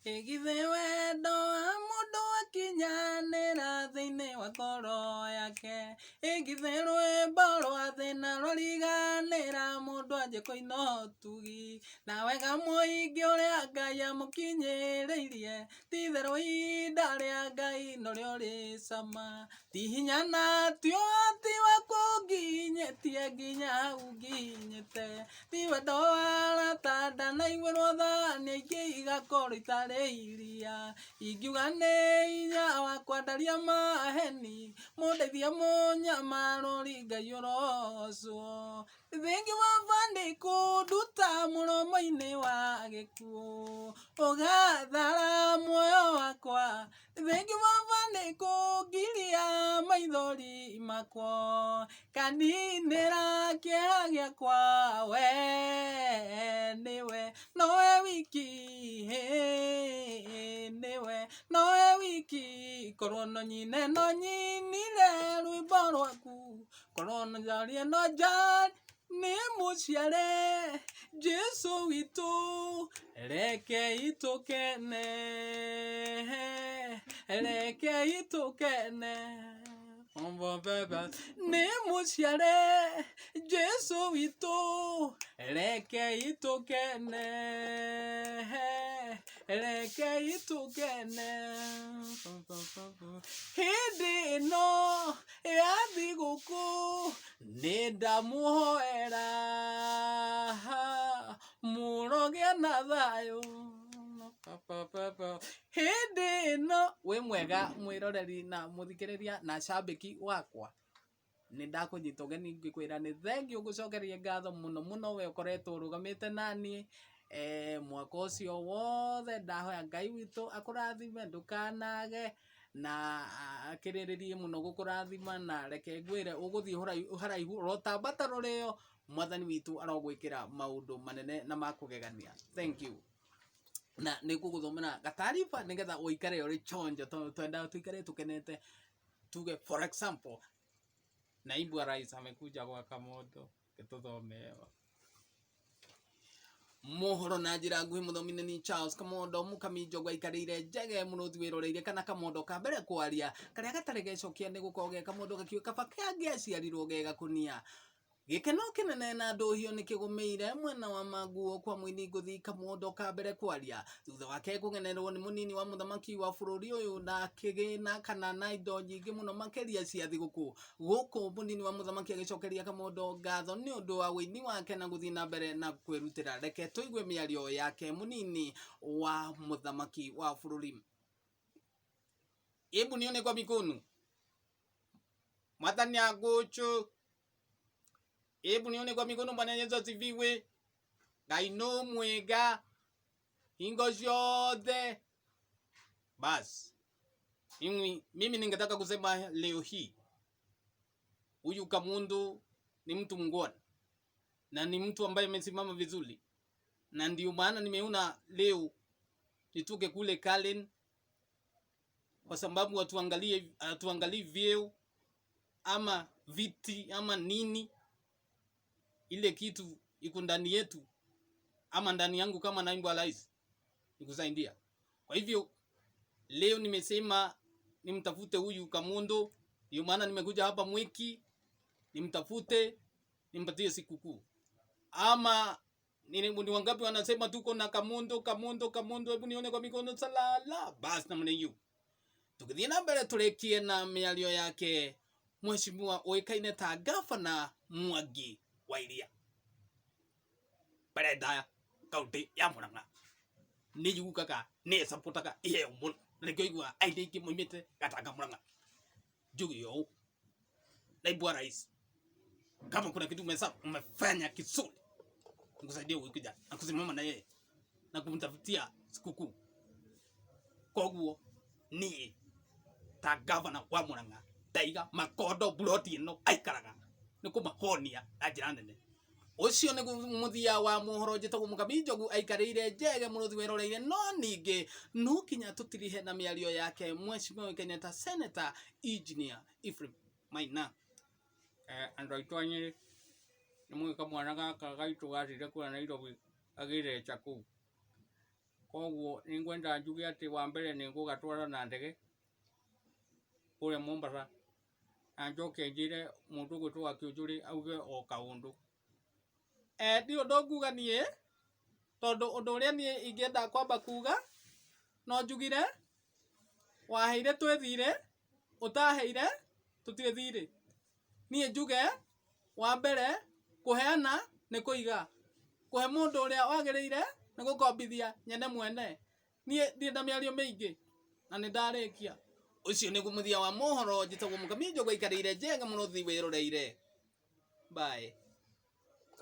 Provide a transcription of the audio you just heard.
Ĩgithĩ wendo wa mũndũ wakinyanĩra thĩinĩ wa ngoro yake. Ĩgithĩ rwĩmbo rwa thĩna rwariganĩra mũndũ anjie kũina ũtugi. Na wega mũingĩ ũrĩa Ngai amũkinyĩrĩirie, ti itherũ ihinda rĩa Ngai norĩo rĩ cama. Ti hinya na ti ũhoti wakwa ũnginyĩtie nginya hau nginyĩte. Ti wendo wa arata ndanaiguĩrwo tha nĩ aingĩ igakorwo itarĩ iria. Ingiuga nĩ hinya wakwa ndaria maheni, mũndeithie mũnyamarũri Ngai ũrocwo. Thengi baba nĩ kũnduta mũromo-inĩ wa gĩkuũ, ũgathara muoyo wakwa. Thengi baba nĩ kũngiria maithori makwa, kaninĩra kĩeha gĩakwa. We nĩwe, nowe wiki, nĩwe, nowe wiki. Korwo no nyine no nyinire rwĩmbo rwaku. Korwo no njarie no njarie nĩ mũciare Jesu witũ, rekei tũkene, rekei tũkene. Nĩ mũciare Jesu witũ, rekei tũkene, rekei tũkene. Hĩndĩ ĩno ya thigũkũ nĩ ndamũhoera mũrogĩa na thayũ. Hĩndĩ ĩno wĩ mwega mwĩroreri na mũthikĩrĩria na cambĩki wakwa, nĩ ndakũnyita ũgeni ngĩkwĩra nĩ thengiũ ngũcokerie ngatho mũno mũno we ũkoretwo ũrũgamĩte naniĩ mwaka ũcio wothe. Ndahoya Ngai witũ akũrathime ndũkanage na akĩrĩrĩrie mũno gũkũrathima, na reke ngwĩre ũgũthiĩ haraihu ũrotambata rũrĩo, mwathani witũ arogwĩkĩra maũndũ manene na makũgegania. Thank you. Na nĩ ngũgũthomera gataariba nĩgetha ũikare ũrĩ chonjo, tondũ twendaga tũikare tũkenete. Tuge for example, naibu wa rais amekuja gwaka moto, tũthome mohoro na njĩra nguhĩ. Mũthomi nĩ Charles Kamondo Mũkami Njogu aikarĩire njege mũrũthi wĩroreire kana kamondo ka mbere kwaria karĩa gatarĩ gecokia nĩ gũkorwo ge kamondo gakiuga kaba kangĩaciarirwo ge gakũnia. Gĩkeno kĩnene na ndũhio nĩ kĩgũmĩire mwena wa Manguo kwa mũini ngũthi Kamondo ka mbere kwaria thutha wake kũgenerwo nĩ mũnini wa mũthamaki wa bũrũri ũyũ na kĩgĩna kana na indo nyingĩ mũno makĩria cia thigũkũ. Gũkũ mũnini wa mũthamaki agĩcokeria Kamondo ngatho nĩ ũndũ wa ũini wake na gũthiĩ na mbere na kwĩrutĩra. Reke tũigue mĩario yake mũnini wa mũthamaki wa bũrũri. Hebu nione kwa mikono. Mwathani agocwo. Hebu nione kwa mikono. Bwana Yesu asifiwe. Ngai no mwega hingo ciothe. Basi mimi ningetaka kusema leo hii huyu Kamundu ni mtu mngwana na ni mtu ambaye amesimama vizuri, na ndio maana nimeona leo nitoke kule Karen, kwa sababu hatuangalii vyeo ama viti ama nini, ile kitu iko ndani yetu ama ndani yangu kama naibu wa rais nikusaidia. Kwa hivyo leo nimesema nimtafute huyu Kamundu, ndio maana nimekuja hapa Mwiki nimtafute nimpatie sikukuu. Ama ni wangapi wanasema tuko na Kamundu, Kamundu, Kamundu? Hebu nione kwa mikono salala. Basi namna hiyo. Tũgĩthiĩ na mbere tũrĩkie na mĩario yake mheshimiwa ũĩkaine ta gavana Mwangi wa Iria, mbere ndaya kaunti ya Murang'a nĩ yugaga nĩ ĩcapotaga iheo mũno, na nĩkĩo iguaga aini aingĩ moimĩte Gatanga Murang'a. Njuge ũũ, naibu wa rais, kama kuna kitu umefanya kizuri nikusaidia huyu kijana na kusimama na yeye na kumtafutia sikukuu. Koguo niĩ ta gavana wa Murang'a ndaiga makondo buroti ĩno aikaraga nĩ kũmahonia na njĩra nene. Ũcio nĩ mũthia wa mohoro. Njĩtagwo Mũkabi Njogu aikarĩire njege mũrũthi weroreire, no ningĩ no kinya tũtirihe na mĩario yake mheshimiwa ũĩkaine ta Senator Engineer Ephraim Maina. Andũ aitũ a Nyĩrĩ, nĩ mũĩ kamwana gaka gaitũ gathire kũrĩa Nairobi gagĩtheca kũu. Koguo nĩngwenda njuge atĩ wa mbere nĩngũgatwara na ndege kũrĩa Mombasa, na njoke njĩre mũndũ ũgwĩtwo Wakĩũnjũrĩ auge o kaũndũ. Ndirĩ ũndũ nguga niĩ, tondũ ũndũ ũrĩa niĩ ingĩenda kwamba kuga, no njugire, waheire twĩ thirĩ, ũtaheire tũtirĩ thirĩ. Niĩ njuge, wa mbere, kũheana nĩ kũiga. Kũhe mũndũ ũrĩa wagĩrĩire nĩ gũkombithia nyene mwene. Niĩ ndirĩ na mĩario mĩingĩ na nĩ ndarĩkia. Ũcio nĩguo mũthia wa mohoro, njĩtagwo Mũkami Njogu aikarĩire Njenga Mũrũthi wĩroreire. Bye.